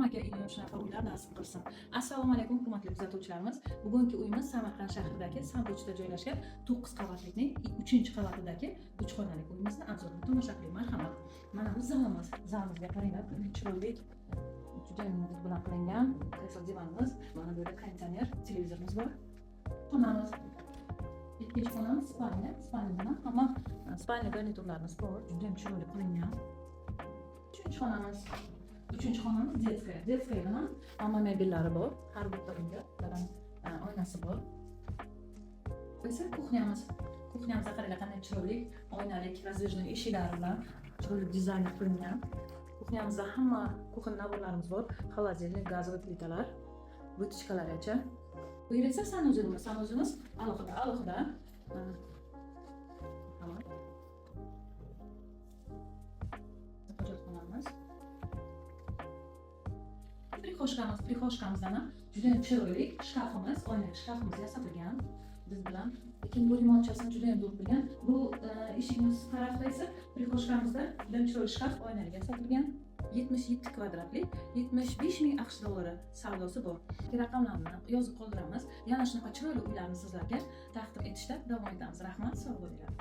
Hammaga iloyim shunaqa uylar nasib qilsin. Assalomu alaykum, hurmatli kuzatuvchilarimiz. Bugungi uyimiz Samarqand shahridagi Sampochda joylashgan 9 qavatlikning 3-qavatidagi 3 xonali uyimizni обзор ini tomosha qiling. Marhamat. Mana bu zalimiz. Zalimizga qaranglar, chiroyli, judayam biz bilan qilingan kreslo, divanimiz. Mana bu yerda konditsioner, televizorimiz bor. Xonamiz. Ikkinchi xonamiz спальня. Спальня dan hamma спальня garniturlarimiz bor. Judayam chiroyli qilingan. Uchinchi xonamiz. Uchinchi xonamiz детская. Детская da ham hamma mebellari bor. Har bitta uyda bittadan oynasi bor. Bu esa кухня miz. Кухня mizda qaranglar, qanday chiroyli oynali раздвижной eshiklari bilan chiroyli dizayn qilingan. Кухня mizda hamma кухон набор larimiz bor. Холодильник, газовый plitalar, вытяжка largacha. Bu yer esa санузел imiz. Санузел imiz alohida, alohida. Tamam. Hojatxonamiz. Прихожка miz, прихожка mizdan ham juda chiroyli shkafimiz, oynali shkafimiz yasatilgan biz bilan. Lekin bu remontchasini juda ham zo'r qilgan. Bu eshigimiz tarafida esa прихожка mizda juda chiroyli shkaf oynali yasatilgan. 77 kvadratli, 75 ming AQSh dollari savdosi bor. Raqamlarni yozib qoldiramiz. Yana shunaqa chiroyli uylarni sizlarga taqdim etishda davom etamiz. Rahmat, sog' bo'linglar.